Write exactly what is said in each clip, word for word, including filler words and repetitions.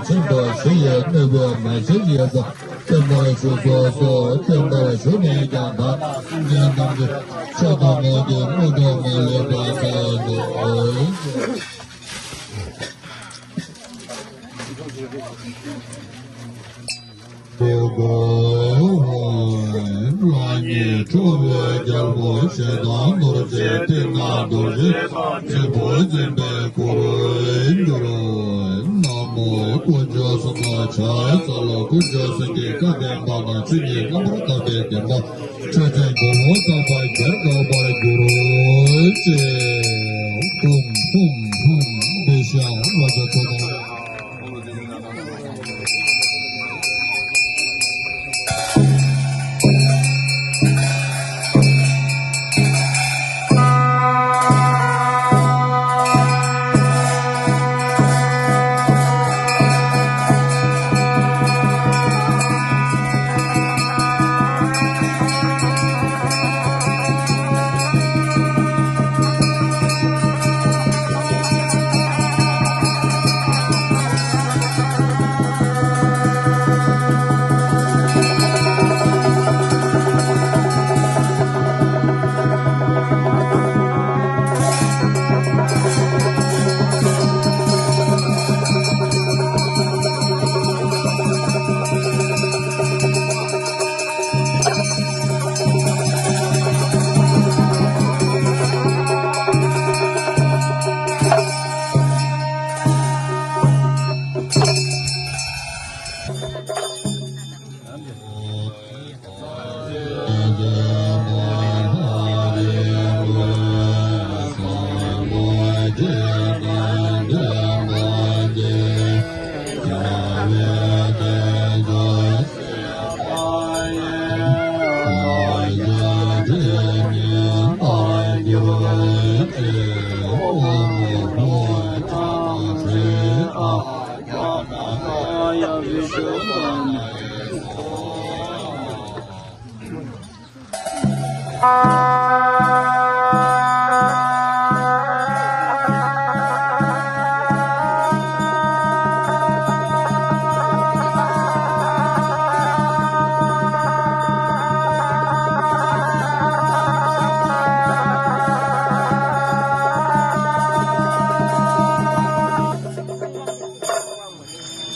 ཆེན་པོ་ཞི་ཡི་གནོད་པས་མ་ཞི་ཡི་ཟ། བརྟན་པར་བཞུགས་སོ་སོ། བརྟན་པར་བཞུགས་ནས་ཀྱང་ད་སེམས་ཅན་ཐམས་ཅད་ཕྱོགས་དང་ངོས་ཀྱི་དངོས་གྲུབ་མ་ལུས་པ་ཐོབ་ནས། ལྷ་ཉིད་ཁྲོ་བོའི་རྒྱལ་པོ་ཞེ་སྡང་ནོར་རྫས་ཏིལ་ནག་རྡོ་རྗེ་རྩེ་ཕུད་འཛིན་པའི་སྐུར་གྱུར། ན་མོ་དཀོན་མཆོག་གསུམ་ལ་ཕྱག་འཚལ་ལོ། དཀོན་མཆོག་གསུམ་གྱི་བཀའ་བདེན་པ་དང་ཆོས་ཉིད་རྣམ་པར་དག་པའི་བདེན་པ། ཆོས་ཅན་གོ་འཕང་དམ་པ་རྒྱལ་དགའ་བར་གྱུར་ཅིག་ཧཱུྃ་ཧཱུྃ་ཧཱུྃ། བདེ་གཤེགས་ལ་ཕྱག་འཚལ་ལོ།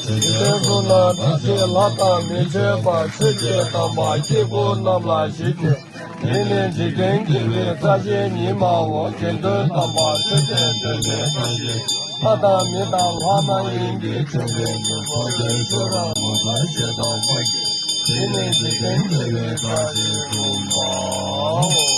འཇིག་རྟེན་གསུམ་ན་བཀྲ་ཤིས་ལྷ་དང་མི་ཕྱེད་པ། ཆོས་ཀྱི་དམ་པ་སྐྱེ་དགུ་རྣམས་ལ་ཞི་སྟེ། དེ་ནི་འཇིག་རྟེན་དགེ་བའི་བཀྲ་ཤིས་ཉི་མའོ། དགེ་འདུན་དམ་པ་ཆོས་ཀྱི་འདུན་པའི་བཀྲ་ཤིས། ལྷ་དང་མི་དང་ལྷ་མ་ཡིན་གྱི་ཆོས་ཀྱི་འདུན་ཚོགས་ཀྱི་ཆོས་རབ་ངོ་མཚར་ཞེ་དྲག་པ། དེ་ནི་འཇིག་རྟེན་དགེ་བའི་བཀྲ་ཤིས་གསུམ་པའོ།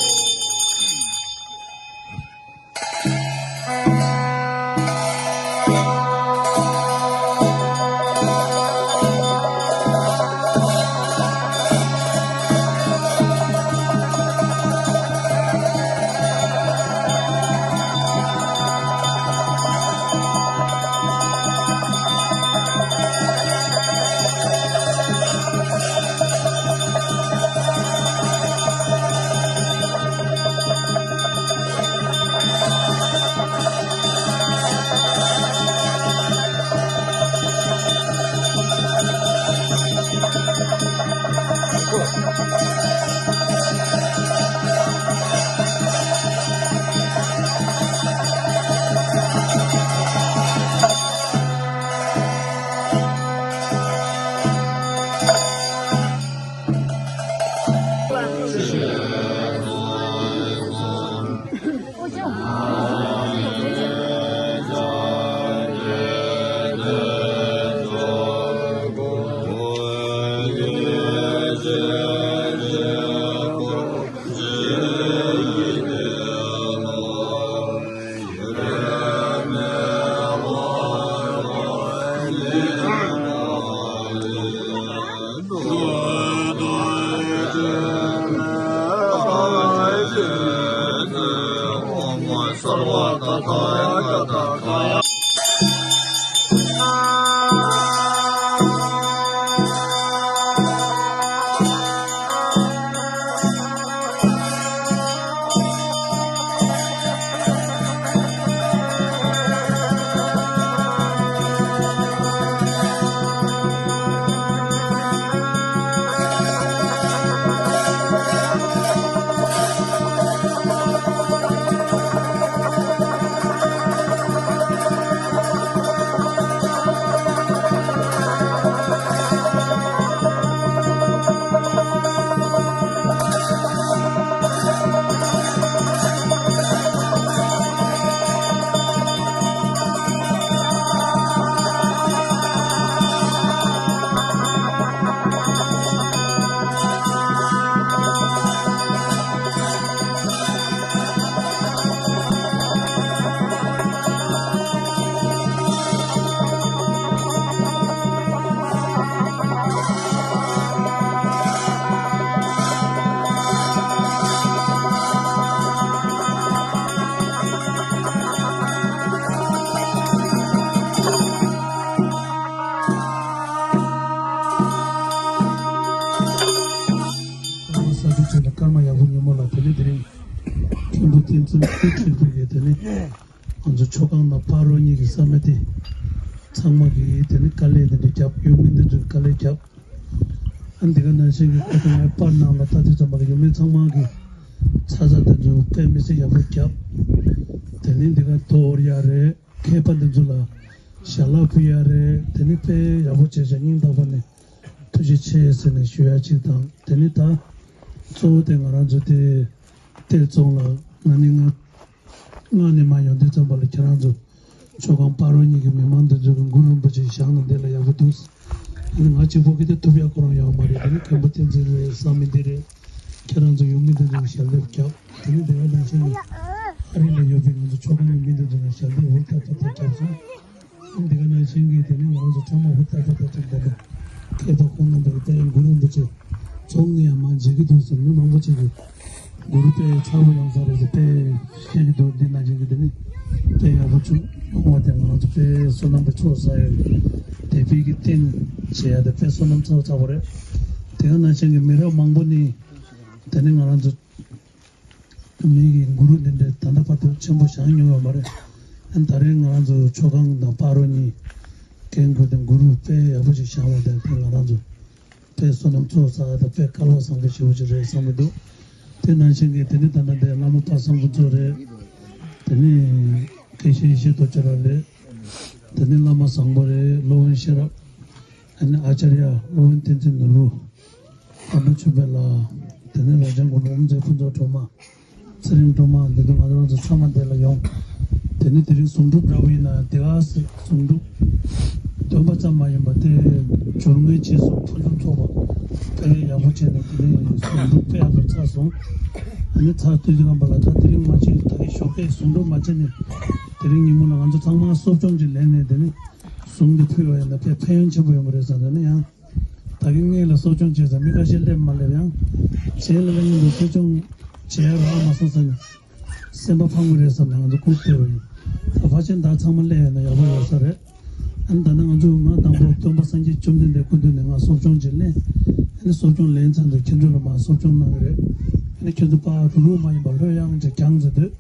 སེམས་ཁུར་ཆེན་པོ་གིས་དེ་ནི་ང་ཚོ་མཆོད་ཁང་དང་ཕ་རོལ་གཉིས་ཀྱི་ས་མི་དེ་ཚང་མ་གིས་དེ་ནི་དཀའ་ལས་དེ་འདྲ་བརྒྱབ། ཡོད་མི་འདི་ཚོས་དཀའ་ལས་བརྒྱབ། ཨ་འདི་ག་ནང་བཞིན་གྱི་ཁོ་ཚོ་ངའི་པར་ནང་ལ་ལྟ་དུས་ཙམ་པ་ལ་ཡོད་མི་ཚང་མ་གིས་ཚ་ཚ་དེ་ཚོ་དཔེ་མི་སྲིད་ཡག་པོ་བརྒྱབ། དེ་ནི་འདི་ག་དོ་ཨོར་ཡ་རེད། མཁས་པ་འདི་ཚོ་ལ་ཞལ་ལག་ཕུལ་ཡ་རེད། དེ་ནི་དཔེ་ཡག་པོ་བྱས་བྱས་སྙིང་ཐག་པ་ནས་ཐུགས་རྗེ་ཆེ་ཟེར་ནས་ཞུ་ཡ་གཅིག་དང་། དེ་ནི་ད་གཙོ་བོ་དེ་ང་རང་ཚོ་དེ་གཏེར་བཙོང་ལ་ང་ནི་ང་ང་ནས་མར་ཡོང་དུས་ཙམ་པ་ལ་ཁྱེད་རང་ཚོ་མཆོད་ཁང་ཕ་རོལ་གཉིས་ཀྱི་མི་མང་འདི་ཚོ་གི་གུ་རུ་རིན་པོ་ཆེ་བཞེངས་ན་འདི་ལ་ཡག་པོ་འདུག། ཨ་ནི་ང་གཅིག་པོ་གིས་དེ་ཐུབ་ཡ་ཁོ་རང་ཡོད་མ་རེད། དེ་ནི་མཁན་པོ་བསྟན་འཛིན་རེད། བསམ་མི་འདི་རེད། ཁྱེད་རང་ཚོ་ཡོང་མི་འདི་ཚོ་གི་ཞལ་འདེབས་བརྒྱབ། དེ་ནི་འདི་ག་ནང་བཞིན་གྱི་ཨ་རི་ལ་ཡོད་པའི་ང་ཚོ་མཆོད་ཁང་གི་མི་འདི་ཚོ་ལ་ཞལ་འདེབས་འུར་ཐག་ཐག་ཐག་བརྒྱབ་སོང་། འདི་ག་ནང་བཞིན་གྱི་དེ་ནི་ང་ཚོ་ཚང་མ་ཧུར་ཐག་ཧུར་ཐག་ཅིག་བསྡད་པ། མཁས་པ་ཁོང་རྣམ་པ་གི་དཔེ་གུ་རུ་རིན་པོ་ཆེ་ཚོགས་ནི་ཡང་མ་མཇལ་གྱི་འདུག་ཟེར། མི་མང་པོ་ཅིག་གིས་གུ་རུ་དཔེ་མཚར་པོ་ཡོང་ས་རེད་ཟེར། དཔེ་བཤད་ཀྱི་འདུག། འདི་ནང་བཞིན་གྱི་དེ་ནི་དཔེ་ཡག་པོ་བྱུང་ཡོང་བ་དེ་ང་ཚོ་དཔེ་བསོད་ནམས་པའི་ཚོགས་བསགས་ཡོད། དད་པའི་གི་རྟེན་བྱེད་ཡ་དེ་དཔེ་བསོད་ནམས་ཚ་བོ་ཚ་བོ་རེད། དེ་ག་ནང་བཞིན་གྱི་མི་རབས་མང་པོ་ནི་དེ་ནི་ང་རང་ཚོ་མི་གི་གུ་རུ་འདི་འདྲའི་ད་ལྟ་བར་དུ་ཆེན་པོ་བཞེངས་མྱོང་ཡོད་མ་རེད། ཨ་ནི་ད་རེས་ང་རང་ཚོ་མཆོད་ཁང་དང་ཕ་རོལ་གཉིས་ཀྱི་གུ་དེ་གུ་རུ་དཔེ་ཡག་པོ་ཞིག་བཞེངས་པ་དེ་དེ་ང་རང་ཚོ་དཔེ་བསོད་ནམས་ཚོགས་བསགས་དང་དཔེ་སྐལ་བ་བཟང་པོ་ཞེ་པོ་ཅིག་རེད་བསམ་གྱི་འདུག། དེ་ནང་བཞིན་གྱི་དེ་ནི་ད་ལྟ་འདི་བླ་མ་པ་སངས་ཕུན་ཚོགས་རེད། དེ་ནི་དགེ་བཤེས་ཡེ་ཤེས་རྡོ་རྗེ་ལགས་རེད། དེ་ནི་བླ་མ་བཟང་པོ་རེད། སློབ་དཔོན་ཤེས་རབ། ཨ་ནི་ཨ་ཙརྱ་སློབ་དཔོན་བསྟན་འཛིན་ནོར་བུ། ཨ་མ་ཆོས་འཕེལ་ལགས། དེ་ནས་རྭ་ཅན་དགོན་པ་དབུ་མཛད་ཕུན་ཚོགས་སྒྲོལ་མ། ཚེ་རིང་སྒྲོལ་མ། འདི་དུ་ང་རང་ཚོ་ཚང་མ་འདི་ལ་ཡོང་། དེ་ནས་དེ་རིང་གཟུངས་སྒྲུབ་འདྲ་བོ་ཡིན་ན་དེ་ག་སེ་གཟུངས་སྒྲུབ་འདོན་པ་ཙམ་མ་ཡིན་པ་དེ་སྦྱོར་དངོས་བྱས་སོང་། ཕུན་སུམ་ཚོགས་པ་དཔེ་ཡག་པོ་བྱས་ནས་དེ་རིང་གཟུངས་སྒྲུབ་དཔེ་ཡག་པོ་ཚར་སོང་། ཨ་ནི་ཚར་དུས་ཀྱི་རྣམ་པ་ལ་ད་དེ་རིང་མ་བྱས་ད་གིན་ཞོགས་ཀས་གཟུངས་སྒྲུབ་མ་བྱས་ནས་དེ་རིང་ཉིན་མོ་ལ་ང་ཚོ་ཚང་མ་གསོ་སྦྱོང་ཅིག་ལེན་ནས་དེ་ནས་གཟུངས་འདི་ཕུལ་བ་ཡིན་ན་དཔེ་ཕན་ཡོན་ཆེན་པོ་ཡོང་གི་རེད་བསམ། དེ་ནས་ཡང་། ད་གིན་སྔོན་ལ་གསོ་སྐྱོང་བྱས་ཙང་མི་ཁ་ཤས་སླེབས་མ་སླེབས་ཡང་། རྗེས་ལ་སླེབས་མཁན་དུ་གསོ་སྐྱོང་བྱེད་ཡ་རག་མ་སོང་ཟེར་ནས། སེམས་པ་ཕངས་པོ་རེད་བསམ་ནས་ང་ཚོ་སྒུག་བསྡད་པ་ཡིན། ད་ཕལ་ཆེར་ད་ཚང་མ་སླེབས་ཡོད་ན་ཡག་པོ་ཡོད་ས་རེད། ཨ་ནི་ད་ལྟ་ང་ཚོ་ང་དང་པོ་སྟོན་པ་སངས་རྒྱས་བཅོམ་ལྡན་འདས་སྐུ་མདུན་ནས་ང་གསོ་སྐྱོང་ཅིག་ལེན། ཨ་ནི་གསོ་སྐྱོང་ལེན་ཚར་དུས་ཁྱེད་ཚོ་ལ་མར་གསོ་སྐྱོང་གནང་གི་རེད། ཨ་ནི་ཁྱེད་ཚོ་ཕར་རུག་རུག་མ་ཡིན་པར་ལྷོད་ཡངས་ཅིག་རྒྱང་ཙམ་སྡོད།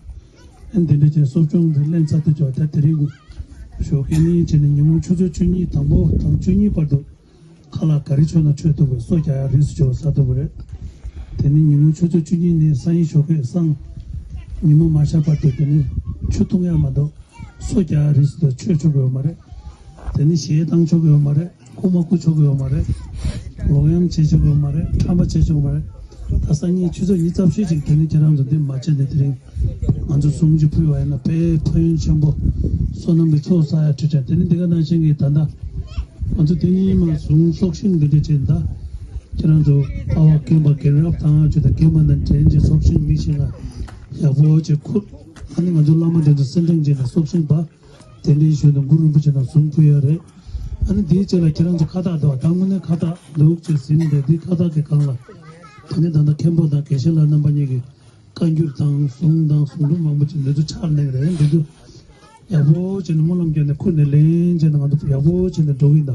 ཨ་ནི་དེ་འདྲ་བྱས་གསོ་སྐྱོང་དེ་ལེན་ཚར་དུས་ཅོག་ད་དེ་རིང་གི་ཞོགས་ཀས་གཉིད་བྱས་ནས་ཉིན་མོ་ཆུ་ཚོད་བཅུ་གཉིས་དང་པོ་དང་བཅུ་གཉིས་བར་དུ། ཁ་ལག་ག་རེ་མཆོད་ན་མཆོད་ཐུབ་པའི་སོ་རྒྱག་ཡ་རིགས་སུ་ཆུ་བ་ཟ་ཐུབ་པ་རེད། དེ་ནི་ཉིན་མོ་ཆུ་ཚོད་བཅུ་གཉིས་ནས་སང་ཉིན་ཞོགས་ཀས་སང་ཉིན་མོ་མ་ཤར་བར་དུ་དེ་ནི་ཆུ་འཐུང་ཡ་མ་གཏོགས་སོ་རྒྱག་ཡ་རིགས་སུ་དུ་མཆོད་ཆོག་གི་ཡོད་མ་རེད། དེ་ནི་གཞས་བཏང་ཆོག་གི་ཡོད་མ་རེད། རྐུ་མ་རྐུ་ཆོག་གི་ཡོད་མ་རེད། ལོག་གཡེམ་བྱེད་ཆོག་གི་ཡོད་མ་རེད། ཁྲམ་པ་བྱེད་ཆོག་གི་མ་རེད། ད་སང་ཉིན་ཆུ་ཚོད་ཉི་ཤུ་རྩ་བཞི་ཅིག་དེ་ནི་ཁྱེད་རང་ཚོ་འདི་མ་བྱས་ནས་དེ་རིང་ང་ཚོ་གཟུངས་ཅིག་ཕུལ་བ་ཡིན་ན་དཔེ་ཕན་ཡོན་ཆེན་པོ། བསོད་ནམས་ཀྱི་ཚོགས་བསགས་ཡ་ཁྲིད་བྱ་དེ་ནི་འདི་ག་ནང་བཞིན་གྱི་ད་ལྟ། ང་ཚོ་དེ་ནི་མ་གཟུངས་སྲོག་ཤིང་འདི་འདྲ་བྱས་ད། ཁྱེད་རང་ཚོ་ལྟ་བ་རྒན་པ་རྒན་རབས་དང་ཆོས་དང་རྒན་མ་དང་འདྲེན་གྱི་སྲོག་ཤིང་མི་ཤིང་ལ་ཡག་པོ་བྱས་ཁུར། ཨ་ནི་ང་ཚོ་བླ་མ་འདྲེན་ཚོ་སེམས་ཁྲལ་བྱས་ནས་སྲོག་ཤིང་པ། དེ་འདྲའི་ཞུས་ནས་གུ་རུ་རིན་པོ་ཆེ་ནང་གཟུངས་ཕུལ་ཡ་རེད། ཨ་ནི་དེའི་རྗེས་ལ་ཁྱེད་རང་ཚོ་ཁ་བཏགས་འདུག་བ། ད་དངོས་གནས་ཁ་བཏགས་འདུག་ཅེས་ཟིན་ཏེ་འདི་ཁ་བཏགས་ཀྱི་སྒང་ལ། དེ་ནས་ད་ལྟ་མཁན་པོ་དང་དགེ་བཤེས་ལགས་རྣམ་པ་གཉིས་ཀྱིས་བཀའ་འགྱུར་དང་གཟུངས་དང་གཟུངས་སྒྲུབ་མང་པོ་ཅིག་འདི་ཚོ་ཕྱག་ལེན་རེད། འདི་ཚོ་ཡག་པོ་བྱས་ནས་སྨོན་ལམ་བརྒྱབ་ནས་ཁུར་ནས་ལེན་བྱས་ནས་ང་ཚོ་ཡག་པོ་བྱས་ནས་འགྲོ་གི་ཡིན་ད།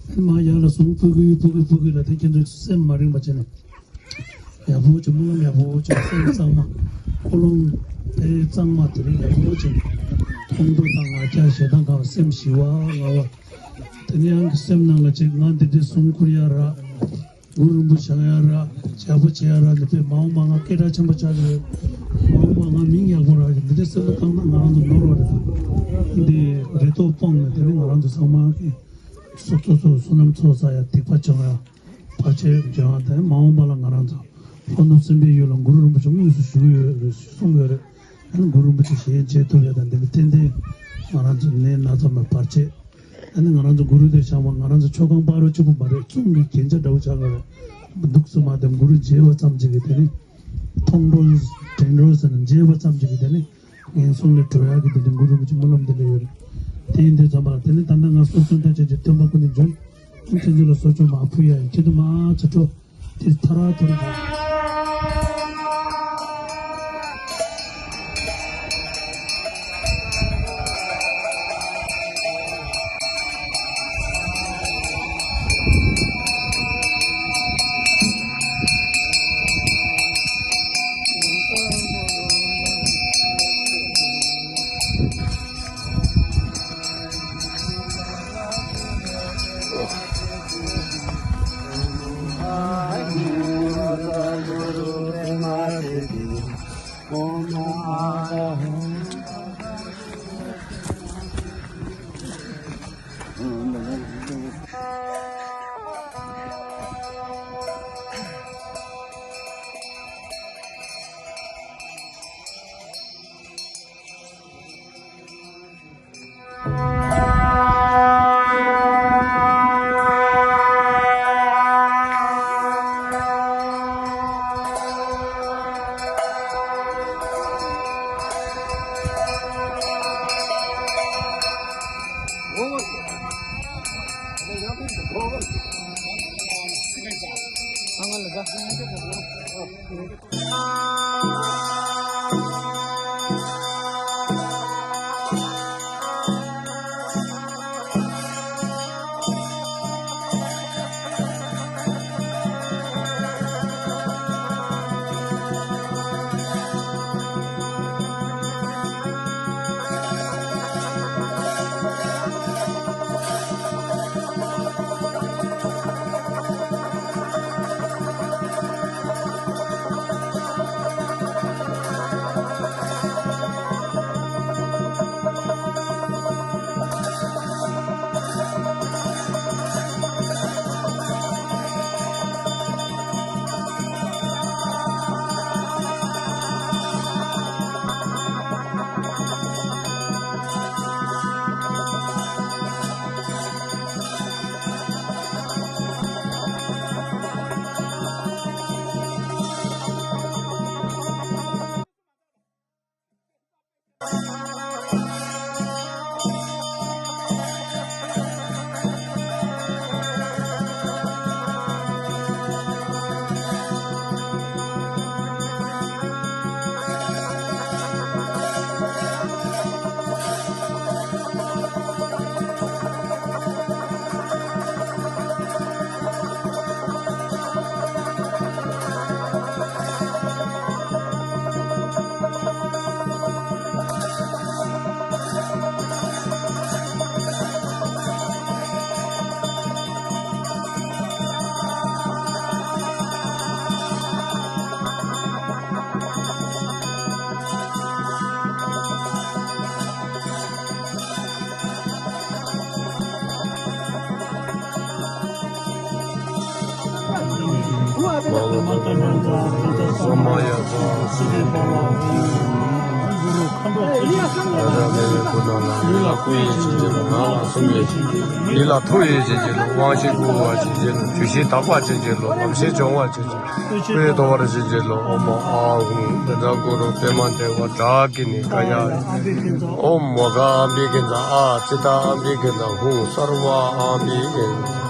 ཨ་ནི་མ་ཡར་ལ་གཟུངས་ཕུལ་གི་ཕུལ་གི་ཕུལ་གི་ལ་དེ་ཁྱེད་ཚོ་སེམས་མ་རིང་བ་བྱས་ནས། ཡག་པོ་བྱས་སྨོན་ལམ་ཡག་པོ་བྱས་སེམས་གཙང་མ། ཀོ་ལོང་དེ་གཙང་མ་དེ་རིང་ཡག་པོ་བྱས། ཁོང་ཁྲོ་དང་ང་རྒྱལ་ཞེ་སྡང་གང་སེམས་ཞི་བ་ལྔ་བ། དེ་ནས་ཡང་གི་སེམས་ནང་ལ་ཅིག་ང་འདི་འདྲའི་གཟུངས་ཁུར་ཡ་ར། གུ་རུ་རིན་པོ་ཆེ་བཞེངས་ཡ་ར། ཡག་པོ་བྱེད་ཡ་ར་ནི་དཔེ་མ་འོངས་པ་ང་སྐད་གྲགས་ཆེན་པོ་ཆགས་ཀྱི་རེད། མ་འོངས་པ་ང་མིང་ཡག་པོ་རག་གི་འདི་འདྲའི་སེམས་པ་བཏང་ན་ང་རང་ཚོ་ནོར་བ་རེད་ད། འདི་རེ་དོགས་སྤངས་ནས་དེ་ནི་ང་རང་ཚོ་ཚང་མ་གི་སོ་སོ་སོ་བསོད་ནམས་ཚོགས་བསགས་ཡ་སྡིག་པ་སྦྱང་ཡ། བར་ཆད་སྦྱང་བ་དང་མ་འོངས་པ་ལ་ང་རང་ཚོ་ལྷོ་ནུབ་སེམས་དཔའི་ཡུལ་ལ་གུ་རུ་རིན་པོ་ཆེ་དངོས་སུ་བཞུགས་ཡོད་རེད་གསུངས་ཡོད་རེད། ཨ་ནི་གུ་རུ་རིན་པོ་ཆེ་ཞལ་མཇལ་ཐུབ་ཡ་དང་འདི་ནི་ཏན་ཏན་ང་རང་ཚོ་ནད་སྣ་ཚོགས་མེད་བར་ཆད། ཨ་ནི་ང་རང་ཚོ་གུ་རུ་དེ་བཞེངས་པ་ང་རང་ཚོ་མཆོད་ཁང་ཕ་རོལ་གཅིག་པུ་མ་རེད། གཙུག་གི་རྒྱན་ཆ་འདྲ་བོ་ཆགས་ཀྱི་རེད། འདུག་སེ་མ་དེ་གུ་རུ་མཇལ་བ་ཙམ་ཅིག་གིས་དེ་ནི་མཐོང་གྲོལ་དྲན་གྲོལ་ཟེར་ནས་མཇལ་བ་ཙམ་ཅིག་གིས་དེ་ནི། ངན་སོང་ལས་གྲོལ་ཡག་གི་དེ་འདྲའི་གུ་རུ་རིན་པོ་ཆེ་སྨོན་ལམ་འདི་འདྲ་ཡོད་རེད། དེ་ཡིན་དུས་ཙམ་པ་ལ་དེ་ནི་ད་ལྟ་ང་གསོ་སྐྱོང་བྱ་བྱེད་ཀྱི་སྟོན་པ་ཀུན་ནས་འབྱོན། ཁྱེད་ཚོ་ལ་གསོ་སྐྱོང་མར་ཕུལ་ཡ་ཡིན། ཁྱེད་ཚོ་མར་ཚུར་འགྲོ། དེ་ཐ་ར་ཐོར་འགྲོ། ལུས་ལ་ཐུགས་ཡིད་ཆེས་བྱེད་ལོ། དབང་ཤེས་བསྐུལ་བ་བྱེད་བྱེད་ལོ། ལམ་ཤེས་སྦྱོང་བ་བྱེད་བྱེད་ལོ། སྐུ་ཡི་ཐོབ་པར་བྱེད་བྱེད་ལོ། ཨོཾ་ཨཱཿཧཱུྃ་བཛྲ་གུ་རུ་པདྨ་དེ་བ་དྲག་གི་ནི་ཀ་ཡ། ཨོཾ་མོ་གྷ་ཨམ་བི་ཀི་ཛ། ཨཱཿ་ཙི་ཏ་ཨམ་བི་ཀི་ཛ། ཧཱུྃ་སརྦ་ཨམ་བི་ཀི་ཛ།